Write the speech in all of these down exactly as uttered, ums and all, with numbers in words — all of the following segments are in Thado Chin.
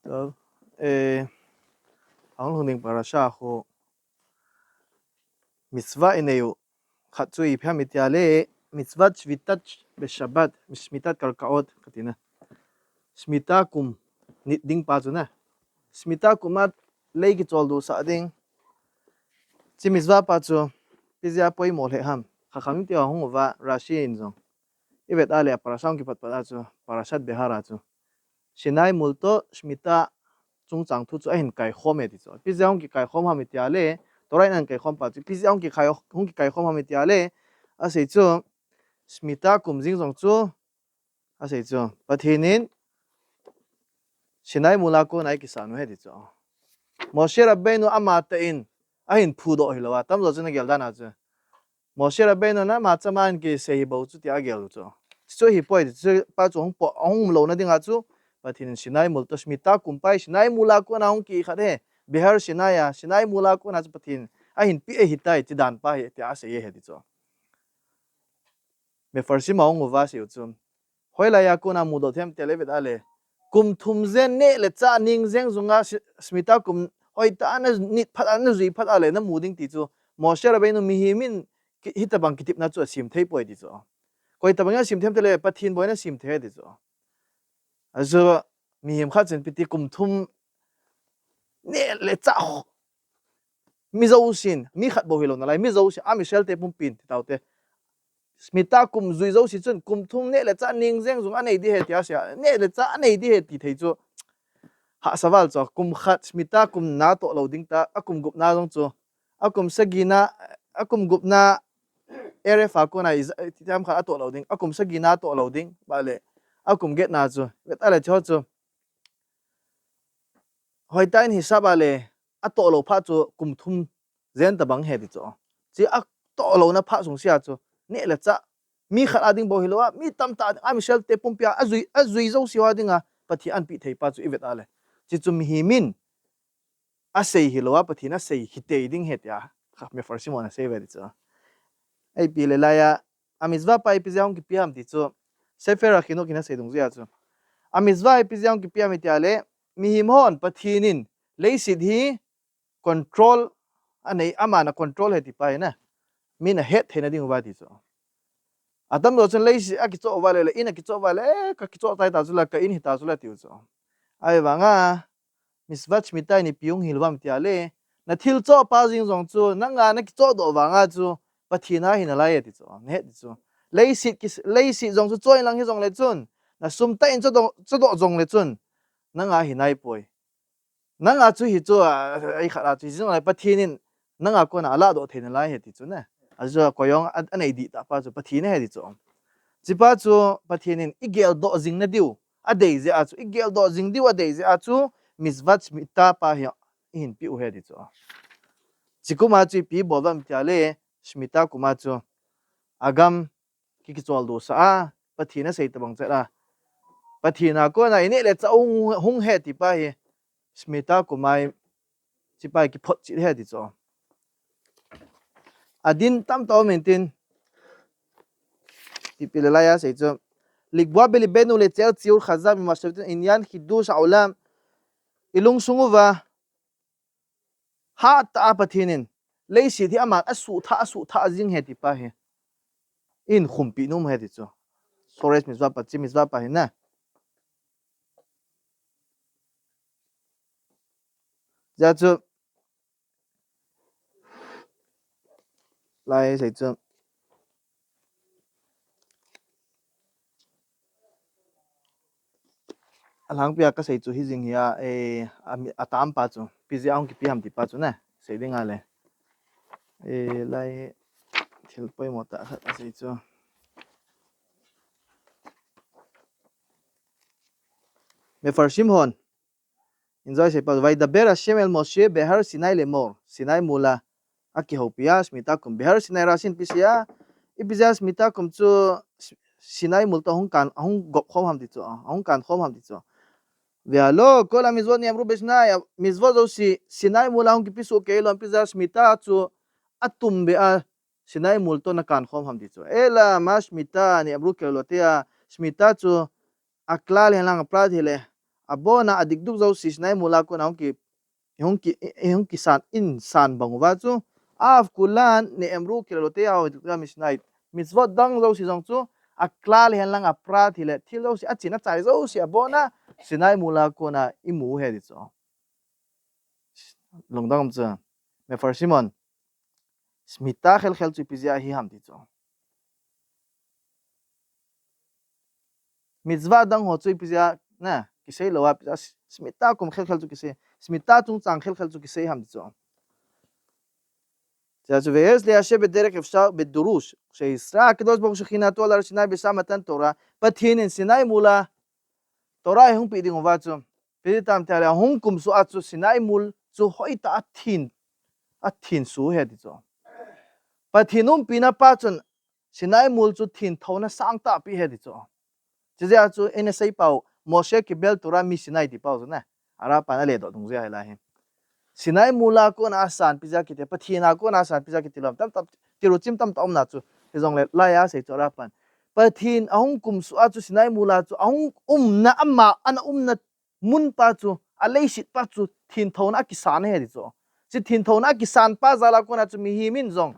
So, eh, ahung lhung ding parasha khu mitzvah inei u khat chu ipi ham itia le, mitzvah shmitat beshabbat, shmitat karkaot katina. Shmita kum nit ding pa chu na. Shmita kum a lei kicholdo sah ding. Chi mitzvah pa chu ipi jeh a poimo lheh ham. Chachamim te ahung uva Rashi in jong ivet a le, parasha hung kipat pat a chu, parashat Behar a chu Sinai mul toh Shmita chungchang thu chu ahin kaikhom e ti chu. Ipi jeh a hung kikaikhom ham itia le, Torah in ahin kaikhom pa chu, ipi jeh a hung kikai, hung kikaikhom ham itia le, asei chu, Shmita kum jing jong chu, asei chu, Pathen in Sinai mul a kon a eikisan u ahi ti chu. Moshe Rabbeinu amatah in ahin phudoh hilou a, tamjo chun agel dan a chu, Moshe Rabbeinu in ama chama ahin kisei hi bou chu tia agel u chu. Chu hi poi, chu pa chu hung po, hung um louna ding a chu, Pathen in Sinai mul toh Shmita kum pa hi Sinai mul a kon a hung kikhat ahi, Behar Sinai a, Sinai mul a kon a chu Pathen in ahin pe ahitai, chi dan pa hi tia asei ahi ti chu. Mefarshim ahung uva asei u chu, hoilai a kon a mudoh them itia le, ivet a le, kum thum jen neh le chah ning jeng jung a Shi-, Shmita kum hoitah a na nit phat a, na jui phat a le na mu ding ti chu, Moshe Rabbeinu mihem in ki-, hitabang kitepna chu asem thei poi ti chu. Koi tabang in asem them itia le, Pathen bou in asem thei ti chu. Achu mihem khat chun ipi ti, kum thum neh le chah mi jousen, mi khat bou hilou nalai, mi jousen, Am Israel te pumpin ti taute. Shmita kum jui jouse chun kum thum neh le chah ning jeng jung anei ding ahi tia asei a, neh le chah anei ding ahi ti thei chu. Hahsa val chu, kum khat Shmita kum na toh lou ding ta, akum gup na jong chu, akum sagi na, akum gup na Erev a kon a i-, i-, ti tam khat atoh lou ding, akum sagi na atoh lou ding, ba le, akum get na chu, ivet a le chu chu. Hoitah in hisap a le, atoh lou phat chu kum thum jen tabang ahi ti chu. Chi atoh louna phat sung sia chu, neh le chah, mi khat a ding bou hilou a, mi tamtah a ding, Am Israel te pumpi a, ajui, ajui jouse ho a ding a, Pathen in ahin pe thei pa chu ivet a le. Chi chu mihem in asei hilou a, Pathen in asei hi tei ding ahi tia, kha, Mefarshim hon asei uve ti chu. Ipi le lai a, a mitzvah pa ipi jeh a hung kipe ham ti chu, Sefer HaChinuch in asei dung jeh a chu. A mitzvah ipi jeh a hung kipe ham itia le, mihem hon Pathen in leiset hi control anei, aman a control ahi ti pa hi na. Min ahet theina ding uva ti chu. Atamjo chun leiset akichoh uva le, le in akichoh uva le, eh, kakichoh tai ta chu la, ka in hita chu la tiu chu. Ahivang a, Mitzvah Shmita in ipi hung hil uvam tia le, na thil choh pa jing jong chu, nanga nakichoh doh vang a chu, Pathen a hi nalai e ti chu, nahet ti chu. Leiset kis-, leiset jong chu choh in lang hijong le chun, na sum tah in choh doh, choh doh jong le chun, nanga hi nai poi. Nanga chu hi chu, a, a, a, khat a chu hi jong le Pathen in nanga kon a aladoh thei nalai ahi ti chu na. Achu koi jong a, anei dih tah pa chu Pathen ahi ti chu. Chi pa chu Pathen in igel doh jing na diu adei jeh a chu, igel doh jing diu adei jeh a chu, Mitzvah Shmita pa hi ihin pe u ahi ti chu. Chi kum a chu ipi bol uvam tia le, Shmita kum a chu, agam ki, kicholdo sah a, Pathen asei tabang chet a, Pathen a kon a ineh le chah hung, hung ahi ti pa hi, Shmita kum a hi, chi pa hi kiphot cheh ahi ti chu. Adin tamtah um intin, ipi le lai a asei chu, לקבוע בלבנו לצייר ציור חזק ממחשבתנו עניין חידוש העולם, ilungsung uva, hatah a Pathen in leiset hi aman asuhthah, asuhthah jing ahi ti pa hi, ihin khumpi nom ahi ti chu. Shoreh Mitzvah pa, chi mitzvah pa hi na. Hijeh chun, lai sei chu, alhangpi a kasei chu hi jing hi a, eh, a mi, atam pa chu, ipi jeh a hung kipe ham ti pa chu na, sei ding a le. Eh, lai thil poimo tah khat asei chu. Mefarshim hon in jong asei pa, וידבר השם אל משה בהר סיני לאמר, Sinai mol a akihoupi a, Shmita kum, Behar Sinai Rashi in ipi asei a, ipi jeh a Shmita kum chu Sinai mol toh hung kan, hung gop khom ham ti chu, hung kan khom ham ti chu. והלא כל המצוות נאמרו בסיני, mitzvot jouse Sinai mol a hung kipe soh kei lou, ipi jeh a Shmita chu atum beh a Sinai mol toh nakan khom ham ti chu. אלא מה שמיתה נאמרו כללותיה, Shmita chu הכלל hen lang הפרט hi le, abona adikduk jouse Sinai mol a kona hung ki, hung ki, hung kisan in san bang uva chu, av kulan ne'emru kilalote a hung dikduk a mi Sinai, mitzvot dang jouse jong chu, a klal hen lang a prat hile, thil jouse, a chin a chai jouse abona Sinai mol a kona imu u ahi ti chu. Lungdong chu. Mefarshim hon, Shmita khelkhel chu ipi jeh a hi ham ti chu. Mitzvah dang ho chu ipi jeh a, na, kisei lou a, Shmita kum khelkhel chu kisei, Shmita chungchang khelkhel chu kisei ham ti chu. Chua chu, ויעז ליישב בדרך אפשר בדרוש, שישא הקדוש ברוך הוא שכינתו על הר סיני בשעת מתן תורה, Pathen in Sinai mol a Torah hung pe ding uva chu, pe tam te le, hung kumsuh a chu Sinai mol chu hoitah a thin, a thin suh ahi ti chu. Pathen umpina pa chun Sinai mol chu thinthona sangtah pi ahi ti chu. Chujeh a chu, ina sei pau, Moshe kibel Torah mi Sinai ti pau chu na. Ara pan a le doh dung jeh ahi lai hi. Sinai mol a kona asan pi jeh a kiti, Pathen a kona asan pi jeh a kiti lom tam tam, tiruchim tam tam um na chu. Hijongle lai a sei chu ara pan. Pathen ahung kumsuh a chu Sinai mol a chu, ahung umna ama, ana umna mun pa chu, a leiset pa chu, thinthona a kisan ahi ti chu. Chi thinthona a kisan pa jal a kona chu, mihem in jong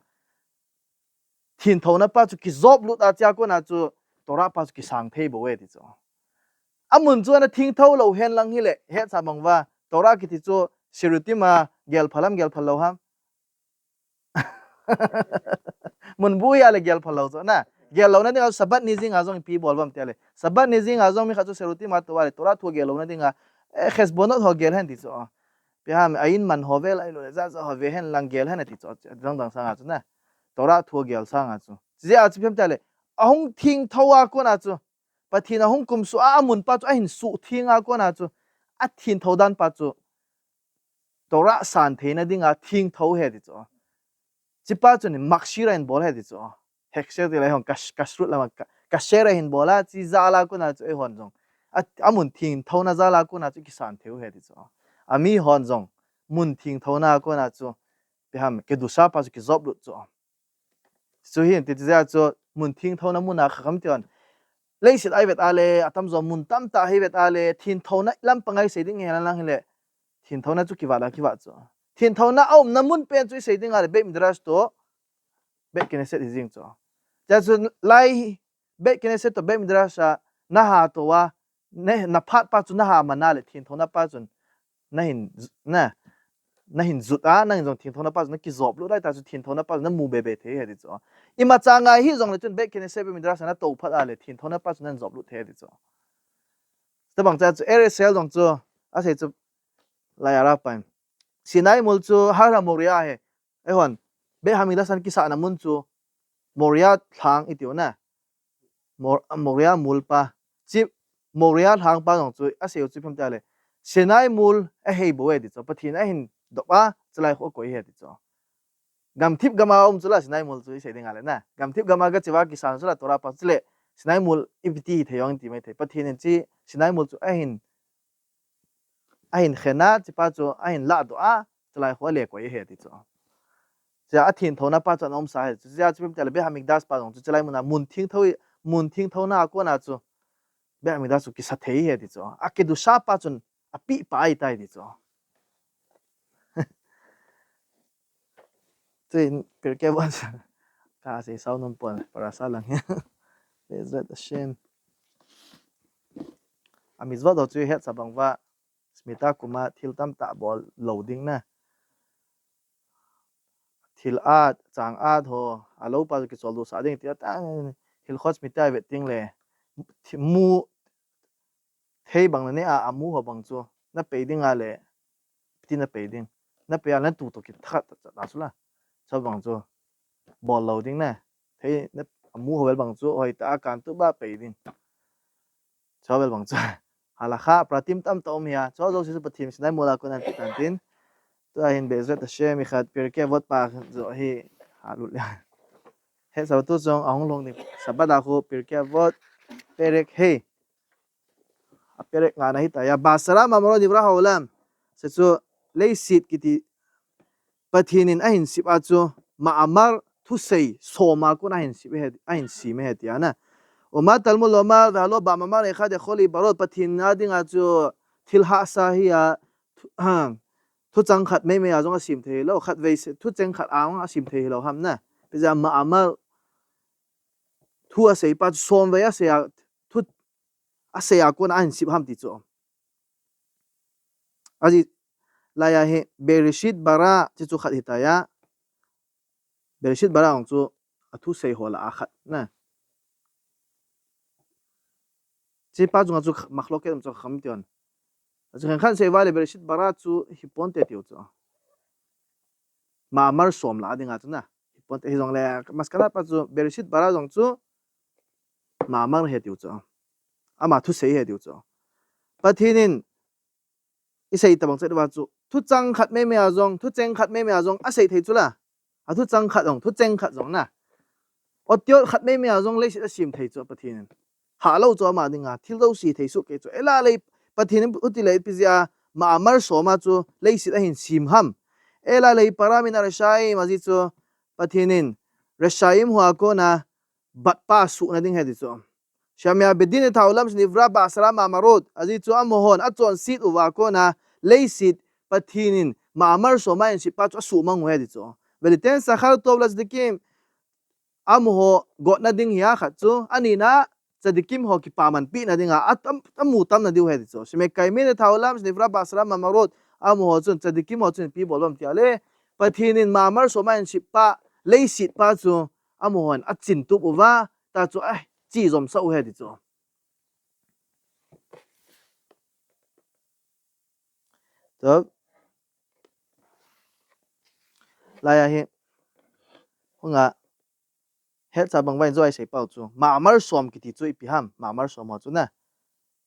thinthona pa chu kijop lut a, chua kona chu Torah pa chu kisang thei bou e ti chu. Amun chu ana thingtho lou hen lang hile, hetsa bang uva, Torah kiti chu Shiratim a gel phal ham, gel phal lou ham. Mun bu a le gel phal lou chu na. Gel louna dinga Shabbat ni jinga jong ipi bol uvam ti le, Shabbat ni jinga jong mi khat chu Shiratim a tou a le Torah thu gel louna dinga, eh, Cheshbonot ho gel hen ti chu. Ipi ham, a in man ho vel, a in lo le ja ja ho ve hen lang gel hen ti chu. Dang dang sanga chu na. Torah thu gel sanga chu. Chujeh a chu ipi ham ti le, ahung thingtho a kona chu, Pathen ahung kumsuh a, amun pa chu ahin suhtheng a kona chu, a thinthou dan pa chu Torah san theina dinga thingthou ahi ti chu. Chi pa chun maksher a hin bol ahi ti chu. Heksher ti lai hon kash-, kashrut lama ka-, kasher a hin bol a, chi jal a kona chu eihon jong. A, amun thingthouna jal a kona chu kisan thei u ahi ti chu. Ami hon jong mun thingthouna kona chu, ipi ham, kedusha pa chu kijop lut chu. Chu hin, ti, ti jeh a chu, mun thingthouna mun a kha kham ti hon. Leiset a i vet a le, atam jo mun tamtah hi vet a le, thingthouna lampang a i sei ding hi hen lang hile, thingthouna chu kivat a kivat chu. Thingthouna a umna mun pen chu i sei ding a le, Beit Midrash toh, Beit Knesset hi jing chu. Chua chu lai Beit Knesset toh Beit Midrash a na ha tou a, na, na phat pa chu na ha man a le, thingthouna pa chun na hin, na, na hin jut a, na hin jong thingthouna pa chu na kijop lut lai ta chu thingthouna pa chu na mu be be thei ahi ti chu. Imacha ngai hijongle chun Beit Knesset Beit Midrash a na tou phat a le, thingthouna pa chu na hin jop lut thei ahi ti chu. Tabang chua chu Eretz Israel jong chu, a sei chu lai a ra pai. Sinai mol chu Har HaMoria ahi. Eihon, Beit Hamikdash a kisahna mun chu Moria lhang i tiu na. Mor-, Moria mol pa. Chi Moria lhang pa jong chu, a sei u chu ipi ham ti le, Sinai mol a hei bou ahi ti chu. Pathen a hin dop a, chulai khu a koi ahi ti chu. Gamthip gam a um chu la Sinai mol chu i sei ding a le na. Gamthip gam a ga che uva kisan chu la Torah pa chu le, Sinai mol ipi ti thei jong ti mai thei. Pathen in chi Sinai mol chu a hin a hin khen a, chi pa chu a hin lahdoh a, chulai khu a le koi ahi ti chu. Chua a thingthouna pa chu ana umsa ahi chu. Chua chu ipi ham ti le Beit Hamikdash pa jong chu chulai mun a mun thingtho, mun thingthouna a kona chu Beit Hamikdash chu kisa thei ahi ti chu. A kedusha pa chun a peh pa ahi tai ti chu. Tuin Pirkei Avot ka sei sao nom pon, parasha lang hi. Be'ezrat Hashem. A mitzvot ho chu i hetsa bang uva, Shmita kum a thil tamtah bol lou ding na. Thil at, chang at ho, a lou pa chu kichol doh sah ding ti a ta, Hilchot Shmita i vet ding le, thi-, mu, thei bang na ne a, a mu ho bang chu, na pei ding a le, ipi ti na pei ding. Na pei a le na tu toh kithat ta, ta, ta chu la. Chua bang chu, bol lou ding na. Thei na, a mu ho vel bang chu, hoitah a kan tup a pei ding. Chua vel bang chu. Halakha, pratim tamtah um ahi a. Chua jouse chu Pathen Sinai mol a kon a pe tan tin. Tua hin Be'ezrat Hashem, ikhat Pirkei Avot pa joh hi, ha lut le. Hetsa uva tu jong ahung lhung ding. Shabbat a khu Pirkei Avot, Perek He. A Perek nga na hi ta ya. Ba'asara ma'amarot nivra ha'olam. Sei chu leiset kiti Pathen in a hin sip a chu ma'amar thusei som a kon a hin sip ahi, a hin sem ahi ti a na. Uma talmud lomar, vehalo ba ma'amar echad yachol leibarot. Pathen a ding a chu thil hahsa hi a, thu, ha, thucheng khat meimei a jong asem thei lou, khatvei se, thucheng khat a jong asem thei lou ham na. Ipi jeh a ma'amar thu asei pa chu somvei asei a, thu asei a kona ahin sem ham ti chu. Ajeh lai a hi Bereshit bara ti chu khat hita a. Bereshit bara jong chu athusei ho lah a khat na. Hichepa chunga chu machloket um chu kha ham tiu. Achu khenkhat sei uva le Bereshit bara chu hiponte tiu chu. Ma'amar som lah a dinga chu na. Hiponte hijongle maskana pa chu Bereshit bara jong chu ma'amar ahi tiu chu. Ama thusei ahi tiu chu. Pathen in isei tabang chet uva chu thucheng khat meimei a jong, thucheng khat meimei a jong asei thei chu la. Athucheng khat jong, thucheng khat jong na. Otiot khat meimei a jong leiset asem thei chu Pathen in. Hah lou chu ama dinga, thil jouse thei soh kei chu. Ahileh Pathen in iti le ipi jeh a ma'amar som a chu leiset ahin sem ham. Ahileh para min arashaim ajeh chu Pathen in rashaim ho a kona bat pa suhna ding ahi ti chu. Shemaya bedin et ha'olam shenivra be'asara ma'amarot. Ajeh chu amahon achonset uva kona leiset Pathen in ma'amar som a ahin sem pa chu asuhmang u ahi ti chu. Veliten sahar tov latzadikim. Amaho gotna ding hi a khat chu. Anina tzadikim ho kipaman pehna dinga a, a, amu tamna diu ahi ti chu. Shemekaymin et ha'olam shenivra be'asara ma'amarot. Amaho chun tzadikim ho chun ipi bol uvem tia le Pathen in ma'amar som a ahin sem pa leiset pa chu amahon achin tup uva ta chu a chi jom sa u ahi ti chu. Tua lai a hi hunga hetsa bang vai joi sei pau chu. Ma'amar som kiti chu ipi ham, ma'amar som ho chu na.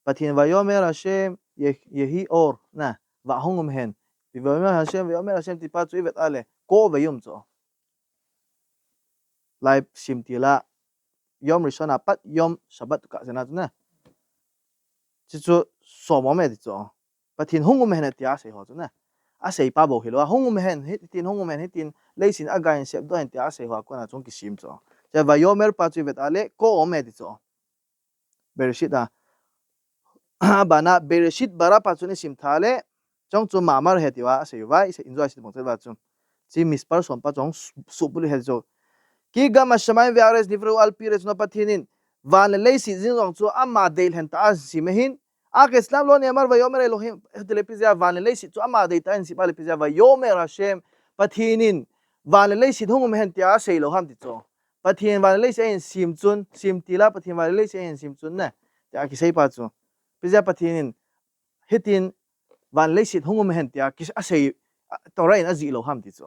Pathen vayomer Hashem ye-, yehi or na. Vah hung um hen. Vayomer Hashem, vayomer Hashem ti pa chu ivet a le. Ko vei um chu. Lai sim ti la. Yom Rishon apat Yom Shabbat kah jeng a chu na. Chu chu som um e ti chu. Pathen hung um hen tia asei ho chu na. Asei pa bou hilou a. Hung um hen, hitin hung um hen, hitin leiset a gain sepdoh hen tia asei ho a kona chu kisem chu. Chu vayomer pa chu ivet a le, ko um e ti chu. Bereshit a. Abana Bereshit bara pa chu isim tha le, chong chu ma'amar ahi tia asei uva, isei enjoy sei bang sei uva chu. Chu mispar som pa chong su-, suhbulhit ahi chu. Ki gam hashamayim ve'aretz nivra'u al pi retzono, Pathen in van le leiset jeng jong chu ama deilhen tah a asem ahin. Aketzlam lo ne'amar vayomer Elohim, ipi jeh a van le leiset chu ama dei tah a ahin sem a le ipi jeh a vayomer Hashem, Pathen in van le leiset hung um hen tia asei lou ham ti chu. Pathen in van le leiset ahin sem chun, sem ti la Pathen in van le leiset ahin sem chun na. Tia kisei pa chu. Ipi jeh a Pathen in hitin van le leiset hung um hen tia kis-, asei, a, Torah in ajih lou ham ti chu.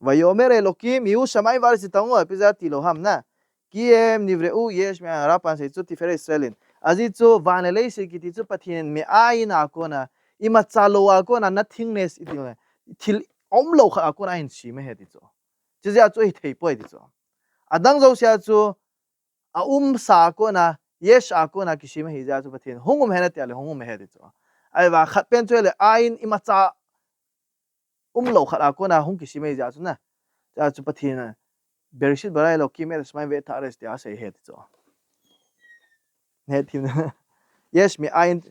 Vayomer Elokim, hiyu shamayim ve'aretz ti tang u, ipi jeh a ti lou ham na. Ki hem nivra'u yesh me'ayin, Rav pan asei chu Tiferet Israel in. Ajeh chu van le leiset kiti chu Pathen in me'ayin a kona, imacha lou a kona nothingness iti le. Thil umlou khat a kona ahin sem ahi ti chu. Chu jeh a chu hithei poi ti chu. Adang jouse a chu a umsa a kona, yesh a kona kisem ahi jeh a chu Pathen hung um hen tia le hung um ahi ti chu. Ahivang khat pen chu le ayin imacha umlou khat a kona hung kisem ahi jeh a chu na. Jeh a chu Pathen in Bereshit bara Elokim et hashamayim ve'et ha'aretz tia asei ahi ti chu. Hethem. Yesh me'ayin.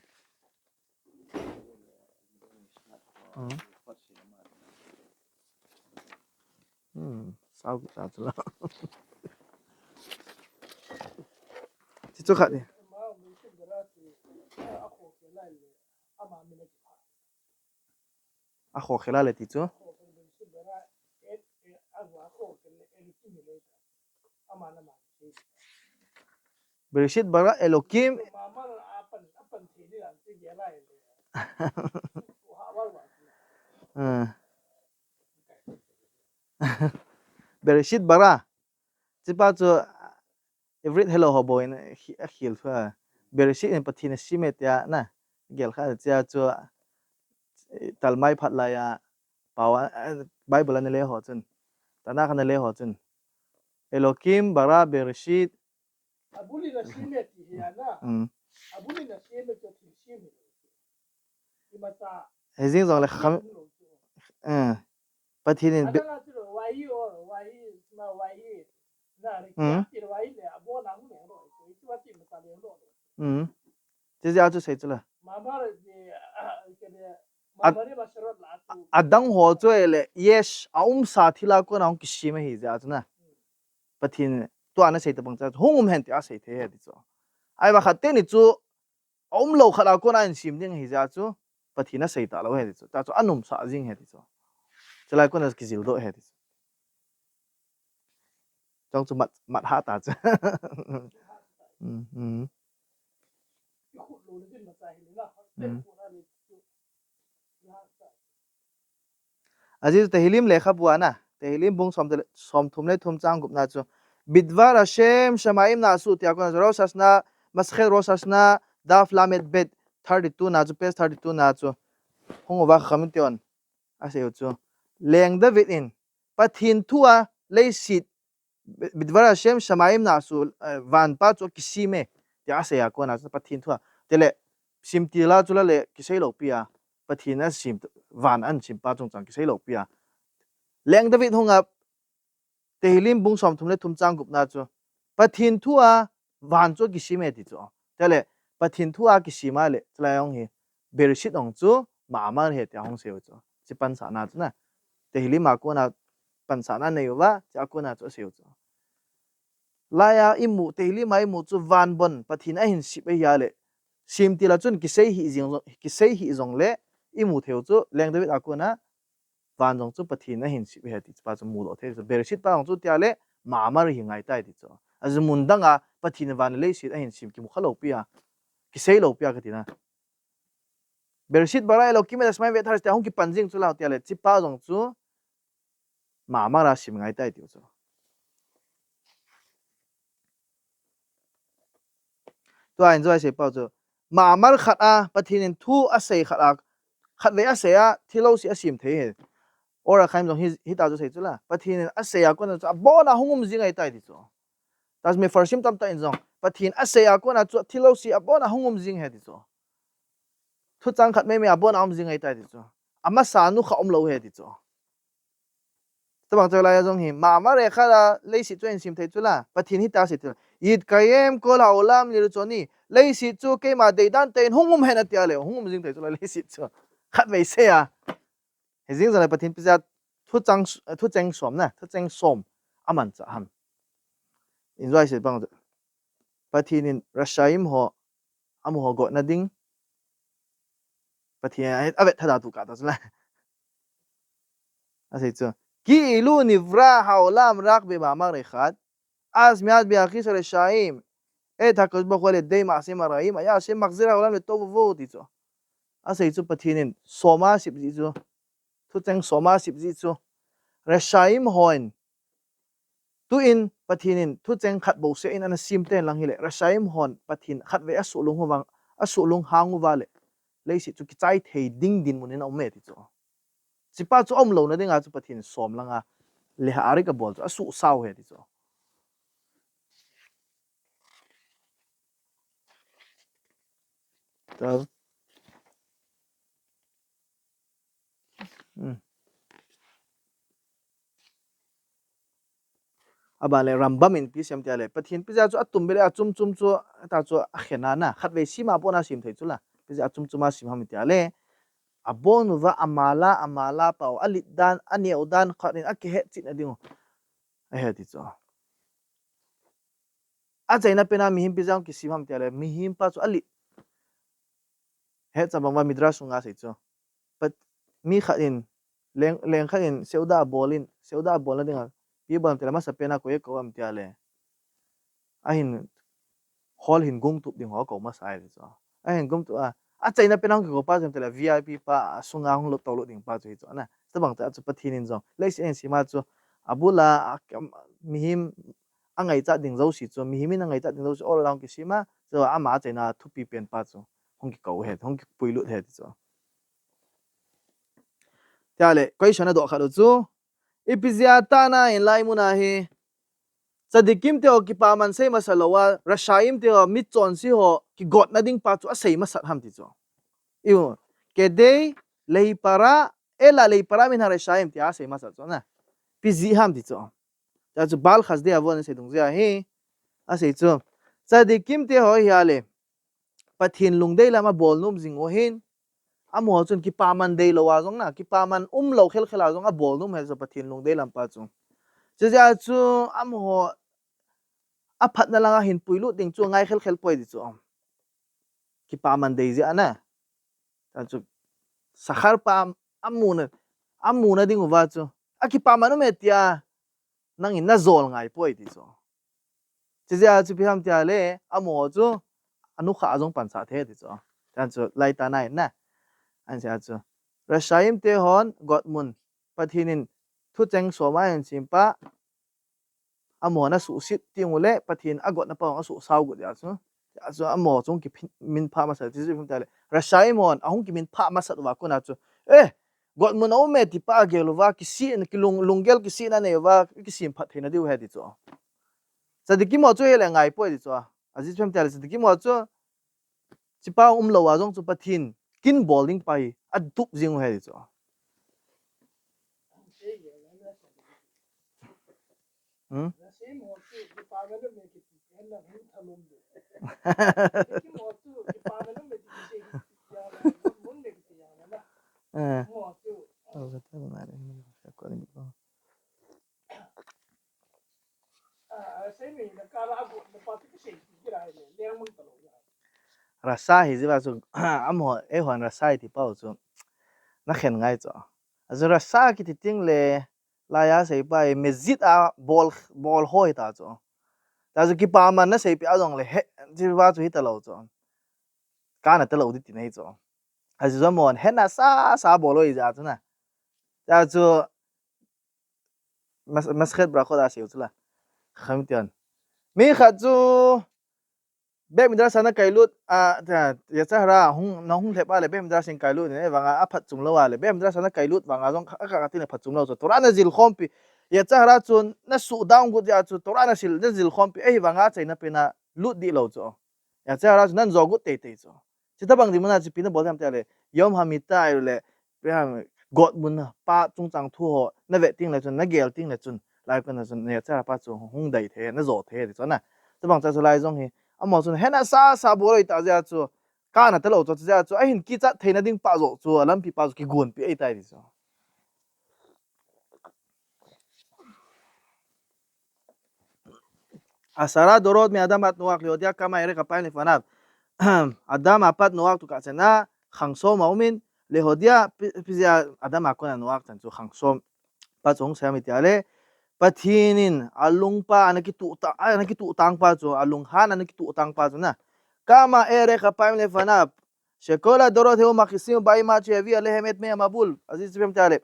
Hmm. Hmm. Sao kisa chu la. Ti chu khat ni. Akhokhel a le ti chu. Bereshit bara Elokim. Hmm. Bereshit bara. Chupa chu Ivrit helou ho bou in khi-, akhel thua. Bereshit in Pathen in asem e tia na. Gel kha chia chu, eh, Talmai phat lai a pao a, eh, Bible ana le ho chun. Tanakh ana le ho chun. Elokim bara Bereshit. Abul in asem e ti hi a na. Mm. Abul in asem e chu thil sem hi. Imacha. Hijeng jong le kham. Sem lo chu. Eh. Pathen in be- Adang a chu lo, vahi o, vahi, ma vahi. Na re, mm, kia ti lo, vahi le, abo na hung le lo, chu, chu a ti ma ta le lo. Mm. Chu jeh a chu sei chu la. Ma Adang ho chu ahile, yesh, aumsa thil a kona hung kisem ahi jeh a chu na. Pathen tua ana sei tabang chu, hung um hen tia asei thei ahi ti chu. Ahivang khat teni chu, aumlou khat a kona ahin sem ding ahi jeh a chu, Pathen asei talou ahi ti chu. Tua chu ana umsa jing ahi ti chu. Chulai kona kijildoh ahi ti chu. Chong chu mat, mat ha ta chu. Mm, mm. Mm. Ajeh chu Tehillim lekhabu a na, Tehillim bung som te le, som thum le thum chang gup na chu, Bidvar Hashem shamayim na'asu tia kona, Rosh Hashanah, Masechet Rosh Hashanah, Daf Lamed Bet, thirty-two na chu, page thirty-two na chu, hung uva Chachamim te hon asei u chu, Leng David in, Pathen thu a leiset, Bidvar Hashem shamayim na'asu, eh, van pa chu akisem e, tia asei a kona chu Pathen thu a. Tile, semtil a chu la le kisei lou pi a, Pathen asem, van ahin sem pa chungchang kisei lou pi a. Leng David hung a, Tehillim bung som thum le thum chang gup na chu, Pathen thu a van chu akisem e ti chu. Tile, Pathen thu a kisem a le, chulai hung hi, Bereshit hung chu, Ma'amar ahi tia hung sei u chu. Chi pansahna chu na. Tehillim a kona pansahna nei uva, chua kona chu asei u chu. Lai a imu, Tehillim a imu chu van bon, Pathen ahin sem ahi a le. Semtil a chun kisei hih jing jong, kisei hih jong le, imu thei u chu, Leng David a kona, van jong chu Pathen ahin sem ahi ti chu pa chu mudoh thei chu. Bereshit pa jong chu tia le, Ma'amar hi ngai tai ti chu. Ajeh mun dang a, Pathen van le leiset ahin sem kimu kha lou pi a, kisei lou pi a kati na. Bereshit bara Elokim et hashamayim ve'et haaretz tia hung kipan jing chu la tia le, chi pa jong chu Ma'amar a sem ngai tai ti chu. Tua in chu asei pau chu, Ma'amar khat a, Pathen in thu asei khat a, khatvei asei a, thil jouse asem thei ahi. Or Hachaim jong hi, hita chu asei chu la. Pathen in asei a kona chu, abon a hung um jing ahi tai ti chu. Tua chu Mefarshim tamtah in jong, Pathen asei a kona chu, thil jouse abon a hung um jing ahi ti chu. Thuchang khat maimai abon a um jing ahi tai ti chu. Amasa nu kha umlou ahi ti chu. Tabang chu lai a jong hi, Ma'amar echad a leiset chu ahin sem thei chu la, Pathen hita asei chu la, Yitkayem kol ha'olam lirtsoni, leiset chu keima deidan tah in hung um hen atia le, hung um jing thei chu la, leiset chu. Khatvei seh a. Hijing jong le Pathen ipi jeh a thucheng, thucheng som na, thucheng som amanchah ham. In jong asei pang chu. Pathen in Rashaim ho, amaho gotna ding. Pathen in a, avet tha da tu ka ta chu la. Asei chu. Ki'ilu nivra ha'olam rak bema'amar echad. Az mi'ad be'achis hareshaim et hakadosh baruch hu al yedei ma'aseim hara'im haya Hashem machzir ha'olam letov uvo ti chu. Asei chu Pathen in som a asei ji chu. Thucheng som a asei ji chu. Rashaim hon. Tuin Pathen in thucheng khat bou seh in ana sem ten lang hile. Rashaim hon Pathen khatvei asuhlung uva, asuhlung hang uva le. Leiset chu kichai thei ding dinmun in aum e ti chu. Chi pa chu aumlouna dinga chu Pathen in som langa. Leha arik abol chu asuhsau ahi ti chu. Ta. Hmm. Aban le Rambam in ipi asei em tia le, Pathen ipi jeh a chu atum beh le achom chom chu, ta chu akhen a na, khatvei sem a bon a sem thei chu la, ipi jeh a achom chom a sem ham tia le, abon uva amala, amala pau, alet dan, aneo dan, khat in akihet chet na ding u. Ahi ti chu. Achaina pen a mihem ipi jeh a kisem ham tia le, mihem pa chu alet. Hetchabang uva Midrash sunga asei chu. Pat mi khat in, leng, leng khat in seuda abol in, seuda abolna dinga, ipi bol ham tia le, amasapen a koi akou ham tia le. Ahin, hall hin gongtup ding ho akou masa e chu. Ahin gongtup a, achaina pen a hung kikou pa chu tia le, V I P pa, asunga hung lut tou lut ding pa chu hi chu na. Tabang chu Pathen in jong, leiset a ahin sem a chu, abul a, a, mihem angaichat ding jouse chu, mihem in angaichat ding jouse, all around kisem a, chu ama achaina thupi pen pa chu, hung kikou ahi, hung kipuilut ahi ti chu. Tia le, question adoh khat u chu, ipi jeh a tah in hilai mun a hi, tzadikim te ho kipaman sei masa lou a, rashaim te ho, michonse ho, kigotna ding pa chu asei masat ham ti chu. Iu, kedei leipara, ela leipara min harashaim tia asei masat chu na. Ipi jeh ham ti chu. Tia chu Baal Chesed Avot in asei dung jeh ahi. Asei chu. Tzadikim te ho hi a le. Pathen lungdei lam a bol nom jing u ahin. amaho chun kipaman deilou a jong na, kipaman umlou khelkhel a jong abol nom ahi chu Pathen lungdei lam pa chu. Chujeh a chu amaho aphatna langa hin puilut ding chu angai khelkhel poi ti chu. Kipaman dei jeh a na. Tua chu sakhar pa amuna, amuna ding uva chu akipaman ume tia nangin najol ngai poi ti chu. Chujeh a chu ipi ham tia le, amaho chu anukha a jong pansah thei ti chu. Tua chu lai tah a na. Ahin sei a chu, Rashaim te hon gotmun, Pathen in thucheng som a ahin sem pa, amaho ana suhset teng uleh Pathen agotna pa hung asuhsao got jeh a chu. Tia chu amaho chu hung kiminphah masat ti chu ipi ham tia le, Rashaim hon ahung kiminphah masat uva kona chu, eh, gotmun a um e ti pa agel uva, kisihna, kilung, lunggel kisihna nei uva, kisemphat theina diu ahi ti chu. Tzadikim ho chu hile ngai poi ti chu. Ajeh chu ipi ham tia le, tzadikim ho chu chipa umlou a jong chu Pathen kin bol ding pa hi atup jing u ahi ti chu. Hmm? Eh. Rasa hi jeh a chu, amaho, eihon rasa hi ti pau chu, nakhen ngai chu. Ajeh chu rasa kiti teng le, laiya seipa hi mejit a bol, bol ho hita chu. Tua chu kipaman na seipeh a jongle, he, ti pa chu hitalou chu. Kana talou ding tina hi chu. Ajeh chu amahon hena sasa bol u ahi jeh a chu na. Tua chu Mas-, Masechet Berachot a asei u chu la. Kham tion. Mi khat chu Beit Midrash a nakailut, a, tia, Yetzer Hara hung, nahung lhep a le Beit Midrash in kailut in, ahivanga aphatchom lou a le Beit Midrash a nakailut vanga jong kha, akha kha tin le phatchom lou chu. Torah najil khompi, Yetzer Hara chu nasuh down got jeh a chu Torah nasil, najil khompi, ahivanga achaina pen a lut dih lou chu. Yetzer Hara chu nahin jo got teitei chu. Chutabang ding mun a chu ipi nabol ding ham tia le, Yom Hamita ahilou le, ipi ham, gotmun pa chungchang thu ho navet teng le chun, nagel teng le chun, lai kon a chun, na Yetzer Hara pa chu hung dai thei, najo thei ti chu na. Chubang cha chu lai jong hi, amaho chun hena sasa bol u ahitah jeh a chu, kana talou chu, jeh a chu, ahin kichat theina ding pa joh chu, alampi pa chu kigonpeh ahitai ti chu. עשרה דורות מאדם עד נח להודיע כמה ארך אפיים לפניו. אדם a pat Noah tokah chan a khang som aumin, להודיע, ipi, ipi jeh a Adam a kon a Noah chan chu khang som. Pa chu hung sei ham tia le, Pathen in alungpa ana kituh ta, ana kituh tang pa chu, alunghan ana kituh tang pa chu na. כמה ארך אפיים לפניו, שכל הדורות היו מכעיסים ובאים עד שיביא עליהם את מי המבול. Ajeh chu ipi ham tia le,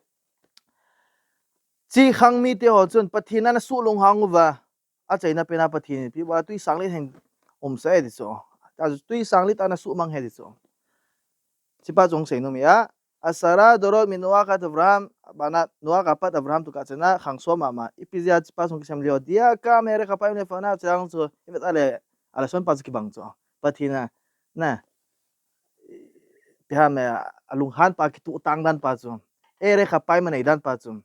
hiche khang mite ho chun Pathen ana suh lunghang uva, achaina pen a Pathen in ipi bol a, twisanglit ahin umsah e ti chu. Tua chu twisanglit ana suhmang e ti chu. Hiche pa chu hung sei nom e a. עשרה דורות מנח עד אברהם, bana Noah a pat Abraham tokah chan a khang som mama. Ipi jeh a hiche pa chu hung kisem, להודיע כמה ארך אפיים לפניו, chang chu, ivet a le, alashon pa chu kibang chu. Pathen a, na, ipi ham, alunghan pa kituh tang dan pa chu. ארך אפיים anei dan pa chu.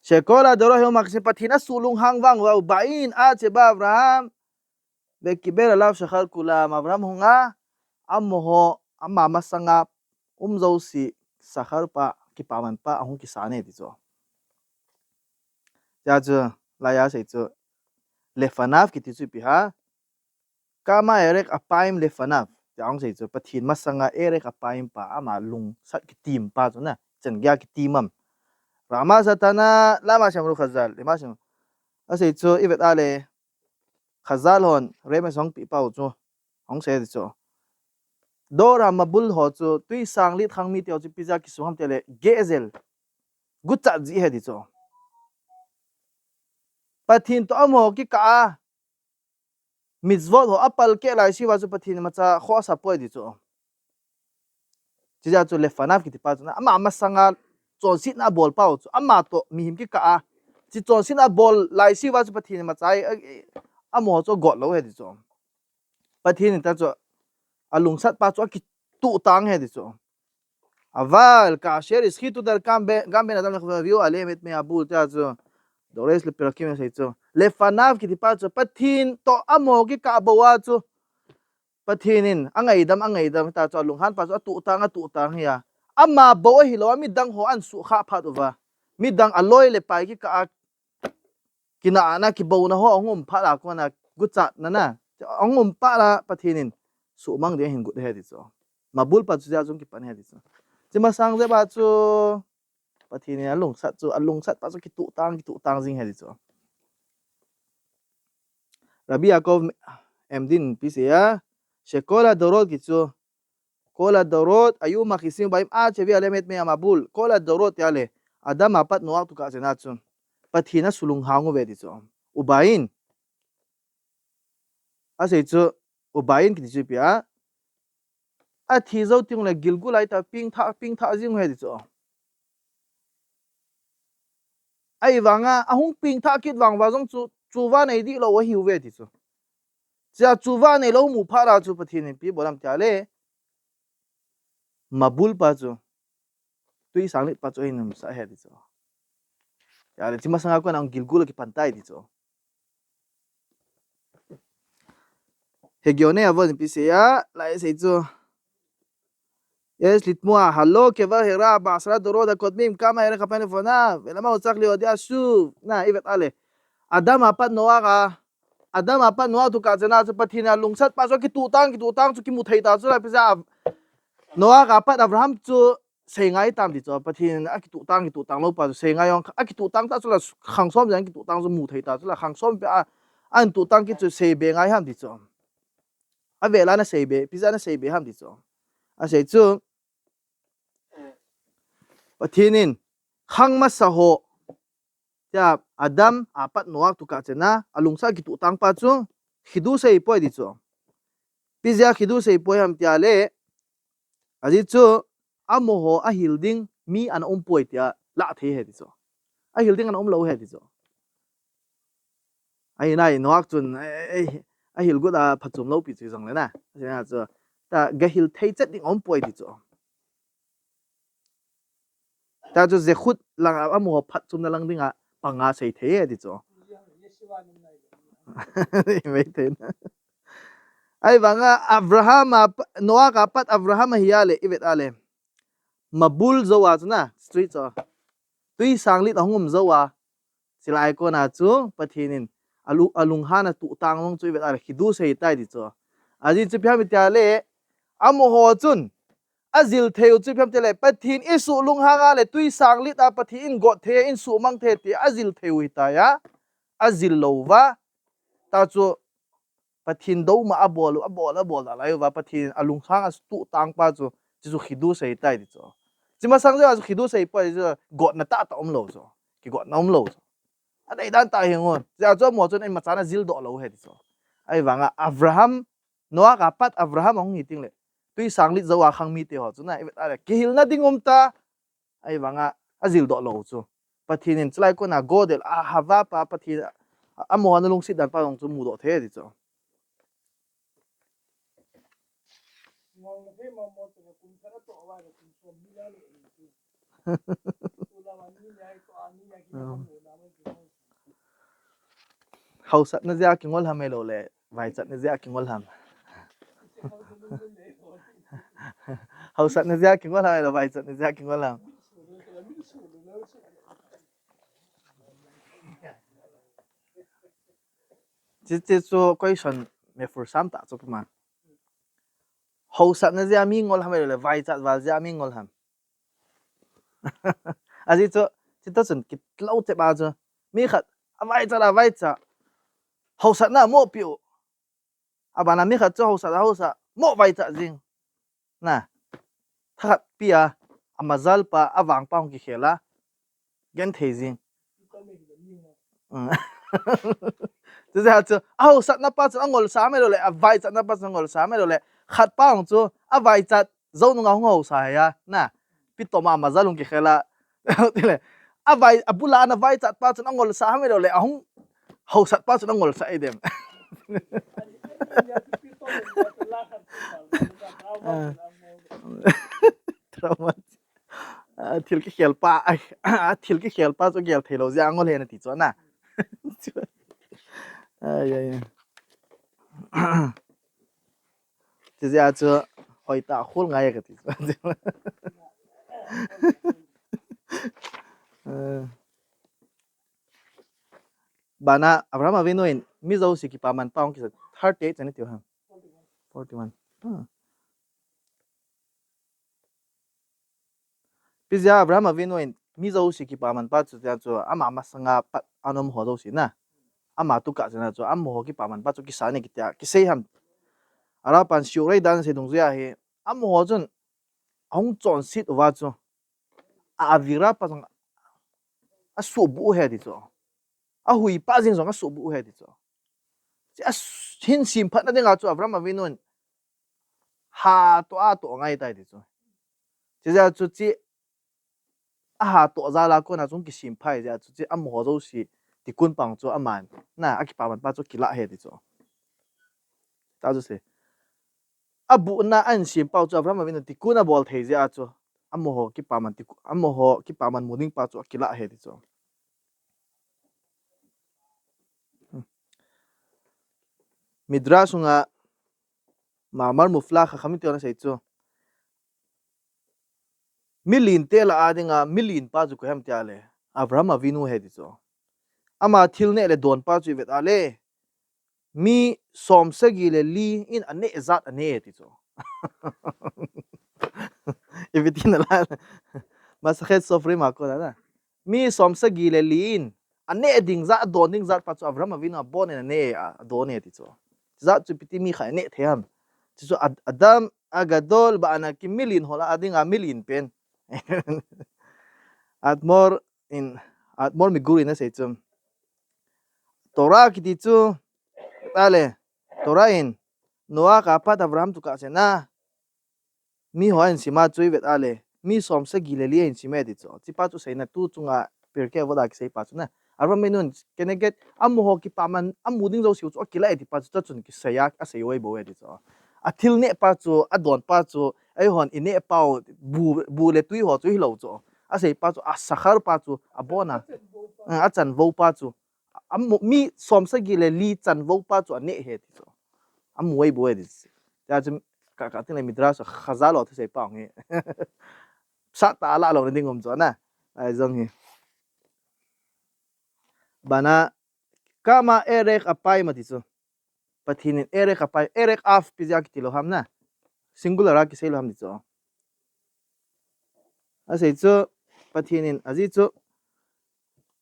שכל הדורות היו מכעיסים, Pathen asuh lunghang vang uva, ובאים עד שבא אברהם וקיבל עליו שכר כולם. Abraham hung a, amaho, ama masanga um jouse, sakhar pa, kipaman pa, ahung kisan e ti chu. Tia chu, laiya sei chu, לפניו kiti chu ipi ham, כמה ארך אפיים לפניו. Tia hung sei chu, Pathen masanga ארך אפיים pa, ama lungsat kitim pa chu na, chan geiya kitim am. רמז התנא למה שאמרו חז"ל, למה שאמרו. Asei chu, ivet a le, Khazal hon, רמז hung peh pau chu, hung sei ti chu. דור המבול ho chu, twisanglit khang mite ho chu, ipi jeh a kisung ham tia le, גזל. Guchat jeh ahi ti chu. Pathen toh amaho kikah a, mitzvot ho apalkeh laiseuva chu Pathen imacha khoh asa poi ti chu. Chujeh a chu לפניו kiti pa chu na, ama masanga chonsetna abol pau chu, ama toh mihem kikah a, hiche chonsetna abol laiseuva chu Pathen imacha, a, a, amaho chu agot lou ahi ti chu. Pathen in ta chu, alungsat pa chu akituh tang ahi ti chu. אבל כאשר השחיתו דרכם ב-, גם בין אדם לחברו והביאו עליהם את מי הבול, tia chu, דורש לפרקים asei chu. לפניו kiti pa chu, Pathen toh amaho kikah bou a chu, Pathen in angaidam, angaidam ta chu alunghan pa chu atuhtang, atuhtang hi a. Ama bou ahilou a midang ho ahin sukha phat uva, midang aloi le pai kikah a kinahna, kibouna ho ahung um phat a kona guchatna na ahung um phat a Pathen in suhmang ding ahin got ahi ti chu. Mabul pa chu jeh a chu kipan ahi ti chu. Hiche masang jeh a chu Pathen in alungsat chu, alungsat pa chu kituhtang, kituhtang jing ahi ti chu. Rabbi Yaakov Emdin ipi asei a, שכל הדורות kiti chu, כל הדורות היו מכעיסים ובאים עד שהביא עליהם את מי המבול. כל הדורות tia le, Adam a pat Noah tukah chena chu Pathen in asulunghang uve ti chu. ובאים, asei chu, ובאים kiti chu ipi a, athi jou teng le Gilgal a ita pengthah, pengthah jing uve ti chu. Ahivanga ahung pengthah kit vang uva jong chu chuva nei dihlou ahiuve ti chu. Hichea chuva neilou mu phat a chu Pathen in ipi bol ham tia le, mabul pa chu, tui sanglet pa chu ahin umsah ahi ti chu. Tia le hiche masanga kona Gilgal a kipan tai ti chu. Hegio ne avon ipi asei a, lai asei chu. יש לתמוה, הלא קבר הרע בעשרה דורות הקודמים, כמה האריך פניו לפניו, ולמה הוא צריך להודיע שוב. Na, ivet a le, Adam a pat Noah a, Adam a pat Noah tukah chena chu Pathen in alungsat pa chu kituhtang, kituhtang chu kimu thei ta chu la, ipi jeh a Noah a pat Abraham chu sei ngai tam ti chu. Pathen in akituhtang, kituhtang lou pa chu sei ngai jong, akituhtang ta chu la khang som jeng kituhtang chu mu thei ta chu la, khang som pe a, ahin tuhtang kit chu seibe ngai ham ti chu. Avel a ana seibe, ipi jeh a ana seibe ham ti chu. Asei chu, Pathen in khang masa ho, tia Adam a pat Noah tukah chena alungsat kituhtang pa chu, khidu sei poi ti chu. Ipi jeh a khidu sei poi ham tia le, ajeh chu, amaho ahil ding mi ana um poi tia lah thei ahi ti chu. Ahil ding ana um lou ahi ti chu. Ahi nai, Noah chun, eh, eh, ahil got a phachom lou pi chu jong le na. Asei na chu, ta gahil thei chet ding aum poi ti chu. Ta chu zekhut lang a, amaho phatchomna lang dinga panga sei thei e ti chu. Mei thei na. Ahivanga Abraham a pa-, Noah a pat Abraham ahi a le, ivet a le, mabul jou a chu na, street chu, tui sanglet ahung um jou a, chulai kona chu Pathen in alu-, alunghan atuhtang jong chu ivet a le, khidu sei tai ti chu. Ajeh chu ipi ham tia le, amaho chun ajil thei u chu ipi ham tia le, Pathen in asuh lunghang a le, tui sanglet a Pathen in got thei, in suhmang thei ti ajil thei u ahitai a, ajil lou uva, ta chu Pathen douna abol, abol, abol da lai uva, Pathen alunghan atuhtang pa chu, chu, chu khidu sei tai ti chu. Hiche masang jeh a chu khidu sei poi chu, gotna tahtah um lou chu. Kigotna um lou chu. Adei dan tah hi ngon. Jeh a chu amaho chun imacha ana jil doh lou ahi ti chu. Ahivanga Abraham, Noah a pat Abraham ahung hi teng le, tui sanglet jou a khang mite ho chu na, ivet a le, kihilna ding um ta, ahivanga ajil doh lou chu. Pathen in chulai kona Godel, Ahava pa Pathen, a, amaho ana lungset dan pa jong chu mudoh thei ti chu. Hausatna jeh a kingol ham ahilou le, vaichatna jeh a kingol ham? Hausatna jeh a kingol ham ahilou, vaichatna jeh a kingol ham? Hiche, hiche chu question mefursam tah chu puma. Hausatna jeh a mi ngol ham ahilou le, vaichat val jeh a mi ngol ham? Ajeh chu, chuti chun kilou tep a chu, mi khat avaichat, avaichat, hausatna amoh peh u. Abana mi khat chu hausat, hausat, moh vaichat jing. Na, thakhat pi a, amazal pa, avang pa hung kikhel a, genthei jing. Mm. Chujeh a chu, ahausatna pa chun angolsa ham ahilou le, avaichatna pa chun angolsa ham ahilou le, khat pa hung chu, avaichat, jou nunga hung hausa ahi a, na, pi toma amazal hung kikhel a, tile, avai, abul a ana vaichat pa chun angolsa ham ahilou le, ahung hausat pa chun angolsa ahi dem? Ah. Trauma. Ah, thil kikhel pa, ah, ah, thil kikhel pa chu gel thei lou jeh a angol ahi na ti chu na. Ai, ai, ai. Hijeh a chu hoitah khol ngai kati. Eh. Bana Abraham Avinu in mi jouse kipaman pa hung kisa thirty-eight chani tiu ham. Forty-one. Ah. Hijeh a Abraham Avinu in mi jouse kipaman pa chu tia chu ama masanga pat anom ho jouse na. Ama tukah chana chu amaho kipaman pa chu kisa ne kitia kisei ham. Ara pan siu rei dan sei dungjuia hi amaho chun ahung chonset uva chu a avira pa jong asuhbuh u ahi ti chu. Ahui pa jeng jong asuhbuh u ahi ti chu. Chi a s-, hin semphatna dinga chu Abraham Avinu in hatoh a toh ngai tai ti chu. Chijeh a chu chi ahatoh jal a kona chu kisempha jeh a chu chi amaho jouse tikkun pang chu aman na akipaman pa chu kilah ahi ti chu. Ta chu se. Abuhna a insem pau chu Abraham Avinu tikkun abol thei jeh a chu amaho kipaman tikkun, amaho kipaman mu ding pa chu akilah ahi ti chu. Midrash sunga Mamar Mufla Chachamim te ana sei chu. Milen te lah a dinga milen pa chu koi ham tia le Abraham Avinu ahi ti chu. Ama thil neh le don pa chu ivet a le mi som sagi le li in aneh jat aneh ti chu. Ipi ti nalai. Masachet Sofrim a kona na. Mi som sagi le li in aneh ding jat, adon ding jat pa chu Abraham Avinu abon in aneh, a, adon e ti chu. Jat chu ipi ti mi khat aneh thei ham. Chu chu Ad-, Adam Agadol ba ana ki milen ho lah a dinga milen pen. Admor in, Admor Migurin asei chu. Torah kiti chu, ta le, Torah in, Noah kah pat Abraham tukah chana, mi ho a insem a chu ivet a le, mi som sagi le li a insem e ti chu. Chi pa chu seina tu chunga Pirkei Avot a kisei pa chu na. Abraham Avinu in keneged, amaho kipaman, amu ding jouse u chu akilah e ti pa chu, ta chun kisei a, asei u ahi bou e ti chu. Athil neh pa chu, adon pa chu, eihon ineh pau, bu, bu le tui ho chu hilou chu. Asei pa chu, a sachar pa chu, abon a. Eh, achanvou pa chu. Amu, mi som sagi le li chanvou pa chu aneh ahi ti chu. Amu ahi bou e ti chu. Tia chu ka, ka tin le Midrash Chazal ho thusei pa hi. Psat tah a lah louna ding um chu na. Ahi jong hi. Bana Kama Erech Apayim ati chu. Pathen in Erech Apayim, Erech Av ipi jeh a kiti lou ham na. Singular a kisei lou ham ti chu. Asei chu, Pathen in ajeh chu,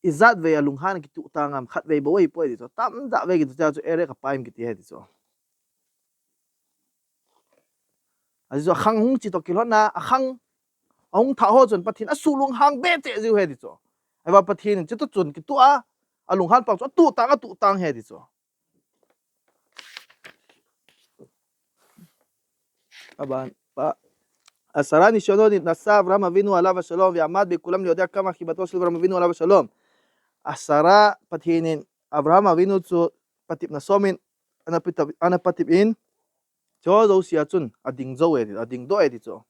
ijat vei a lunghan kituh tang ham, khatvei bou ahi poi ti chu. Tamjat vei kituh tia chu Erech Apayim kiti ahi ti chu. Ajeh chu akhang hung che toh kilhon a, akhang ahung thah ho chun Pathen asuh lunghang be cheh jiu ahi ti chu. Ahivang Pathen in chuti chun kituh a, alunghan pang chu atuh tang, atuh tang ahi ti chu. Aban, pa, עשרה נסיונות נתנסה אברהם אבינו עליו השלום ועמד בכולם ליודע כמה חיבתו של אברהם אבינו עליו השלום. עשרה, Pathen in Abraham Avinu chu patepna som in, ana patep, ana patep in, chuho jouse a chun ading jou e, ading doh e ti chu.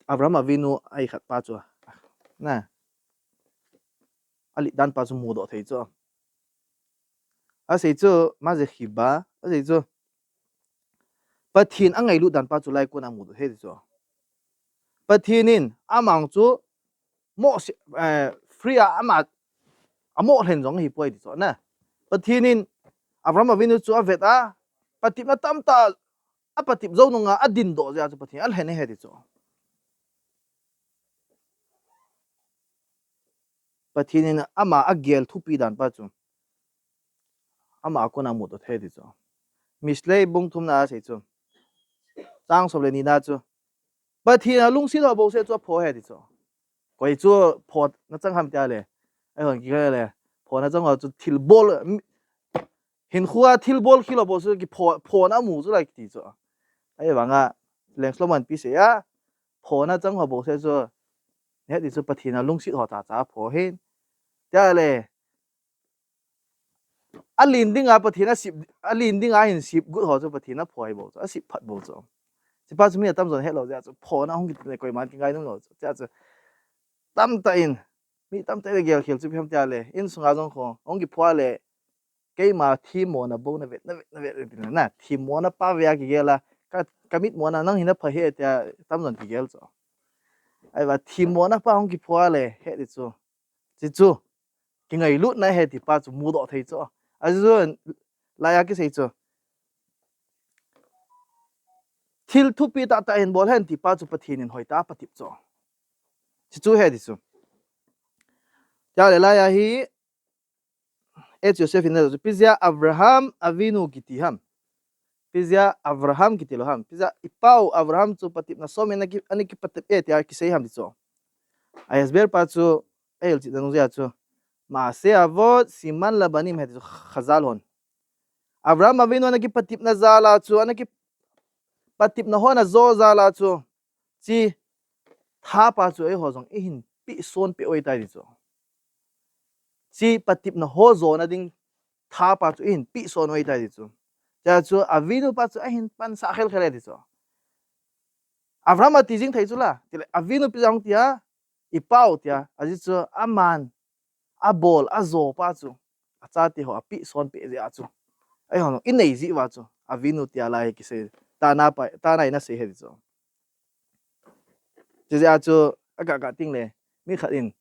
Abraham Avinu ahi khat pa chu. Na. Alet dan pa chu mudoh thei chu. Asei chu, מה זה חיבה? Asei chu, Pathen angailut dan pa chu lai kona mudoh thei chu. Pathen in amang chu mo se, eh, free a ama, amo lhen jong ahi poi ti chu na. Pathen in Abraham Avinu chu avet a, patepna tamtah apatep jou nunga ading doh jeh a chu Pathen alhen ahi ti chu. Pathen in ama agel thupi dan pa chu. Ama a kona mudoh thei ti chu. Mishlei bung thumna a sei chu. Chang som le nina chu. Pathen a lungset ho bouseh chu aphoh ahi ti chu. Koi chu phona chang ham tia le. Eihon kikah le. Phona chang ho chu thilbol, hinkhoa thilbol khel ho bouseh chu kiphoh, phona amu chu lai kiti chu. Ahivanga, Leng Solomon pi sei a, phona chang ho bouseh chu, neh ti chu Pathen a lungset ho chacha aphoh ahi. Tia le, alen dinga Pathen asep, alen dinga hin sep got ho chu Pathen aphoh ahi bou chu, asep phat bou chu. Chupa chu mi atamjon helou jeh a chu, phona hung kiti le koiman kingai nom lou chu. Tia chu, tamtah in, mi tamtah in agel khel chu ipi ham tia le, insunga jong kho, hung kiphoh le, keima themmona bou na vet, na vet, na vet, na vet, na themmona pa ve a kigel a, ka, ka mitmona nang hi na pha e tia tamjon kigel chu. Ahivang themmona pa hung kiphoh le, he ti chu. Chi chu, kingailutna ahi ti pa chu mudoh thei chu. Achu, lai a kisei chu. Thil thupi tahtah hin bol hen ti pa chu Pathen in hoitah a patep chu. Chi chu he ti chu. Tia le lai a hi, H. Joseph in a chu, ipi jeh a Abraham Avinu kiti ham. Ipi jeh a Abraham kiti lou ham. Ipi jeh a i pau Abraham chu patepna som in ana ki, ana kipatep e tia kisei ham ti chu. A hesber pa chu, a hilchetna nung jeh a chu. Maaseh Avot, Siman Labanim he ti chu Chazal hon. Abraham Avinu ana kipatepna jal a chu, ana kipatepna ho ana jo jal a chu. Chi tha pa chu eiho jong i hin pe son peh u ahitai ti chu. Chi patepna ho jona ding tha pa chu i hin pe son u ahitai ti chu. Tia chu Avinu pa chu a hin pansah khel khel e ti chu. Abraham ati jing thei chu la, ti le Avinu ipi jeh a hung tia, i pau tia, ajeh chu aman, abol, ajo pa chu, achate ho a pe son peh jeh a chu. Eiho i nei jeh uva chu, Avinu tia lai kisei, tana pa, tana in asei he ti chu. Chi jeh a chu, aga ga ting le, mi khat in,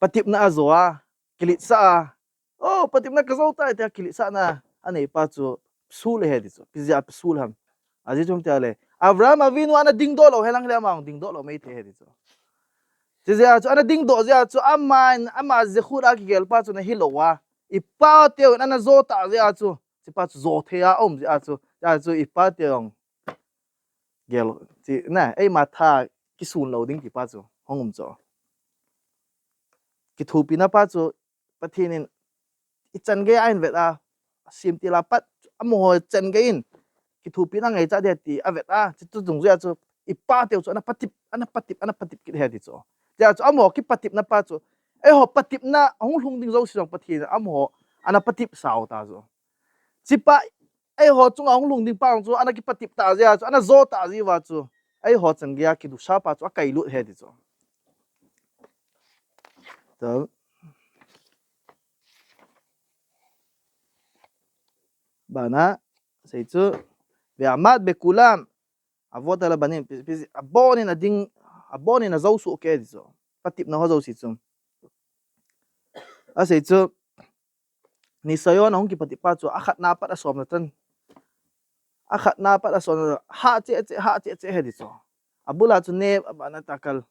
patepna ajo a, kiletsah a, oh, patepna ka jo tai tia kiletsahna anei pa chu pesul ahi ti chu. Ipi jeh a pesul ham. Ajeh chu ipi ham tia le, Abraham Avinu ana dingdoh lou hen lang le ama dingdoh lou maithei ahi ti chu. Chi jeh a chu ana dingdoh jeh a chu ama, ama zehut a kigel pa chu ana hilou a. I pa teu in ana jo tah jeh a chu. Chi pa chu jo thei a um jeh a chu. Jeh a chu i pa teu in gel, chi, na, eima tha kisun lou ding ti pa chu hung um chu. Kithopina pa chu Pathen in i chan gei a ahin vet a, asemtil a pat, amaho chan gei in kithopina ngaichat ding ti avet a, chi chu chung jeh a chu i pa teu chu ana patep, ana patep, ana patep kit ahi ti chu. Tia chu amaho kipatepna pa chu, eiho patepna hung lhung ding jouse jong Pathen in amaho ana patep sau ta chu. Chi pa eiho chunga hung lhung ding pa chu ana kipatep tah jeh a chu, ana jo tah jeh uva chu, eiho chan gei a kidusha pa chu akailut ahi ti chu. Tua bana sei chu, Ve'amad bekulam avot alabanim, pi, pi, abon in ading, abon in ajo soh kei ti chu. Patepna ho jouse chu. Asei chu, Nisayon ahung kipatep pa chu, akhatna pat asomna chan. Akhatna pat asomna, hah cheh cheh, hah cheh cheh ahi ti chu. Abul a chu nep, abana takal.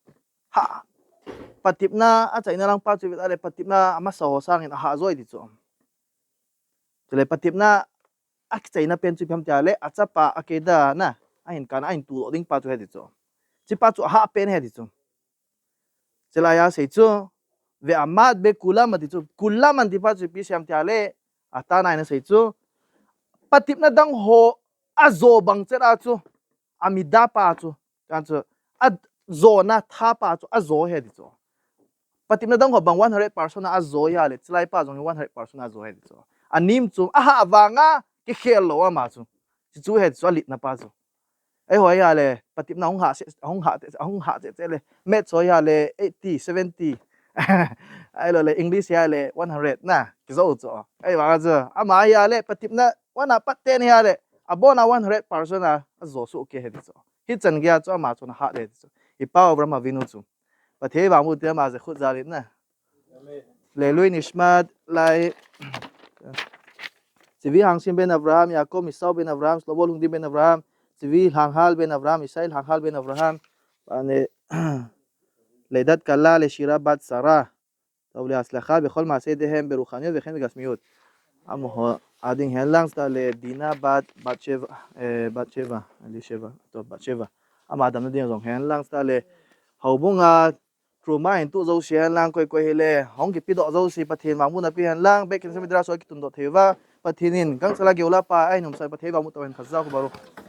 Hah, patepna achaina lang pa chu vet a le, patepna amasa ho sangin ahah joi ti chu. Chule patepna akichaina pen chu ipi ham tia le, achapa akeda na, ahin kan, ahin tudoh ding pa chu ahi ti chu. Chi pa chu ahah pen ahi ti chu. Chulai a sei chu, Ve'amad bekulam ati chu, kulam ati pa chu ipi sei ham tia le, atana in asei chu, patepna dang ho ajo bang chet a chu, amida pa chu, kan chu, ajona tha pa chu ajo ahi ti chu. Patepna dang ho bang one hundred percent a ajo ahi a le, chulai pa jong hi one hundred percent a ajo ahi ti chu. Anem chu, ahah vanga kikhel lou ama chu. Chi chu ahi ti chu, aletna pa chu. Eiho ahi a le, patepna hung hah se, hung hah te, hung hah cheh cheh le, maths ho ahi a le, eighty, seventy. Ahilou le, English ahi a le, one hundred na, kijo chu. Ahivang a chu, ama ahi a le, patepna, one a pat ten ahi a le, abon a one hundred percent a, ajo soh kei ahi ti chu. Hichan gei a chu ama chu ana hah le ti chu. I pa Abraham Avinu chu. Pathen vangboh te ama jekhut jal in na. Le'ilui nishmat lai. Tzivi Hangsim ben Avraham, Yaakov Misau ben Avraham, Shlomo Lungdim ben Avraham, Tzivi Langhal ben Avraham, Yisai Langhal ben Avraham, ane, Leidat Kala Leshira Bat Sara. Tov le'atzlacha bechol ma'aseh yedechem berochaniyot vechen begasmiyot. Amaho ading hen lang, sta le Dina bat, bat sheva, eh, bat sheva, ali sheva, to bat sheva. Ama damna ding jong hen lang, sta le houbung a Truma hin tu jouse hen lang, koi koi hile, hung kipedoh jouse, Pathen vangbohna pe hen lang, Beit Knesset Midrash ho kitundoh thei uva, Pathen in, gangchal a geula pa, ahin umsah, Pathen vangboh tah hen, Chazal Baruch.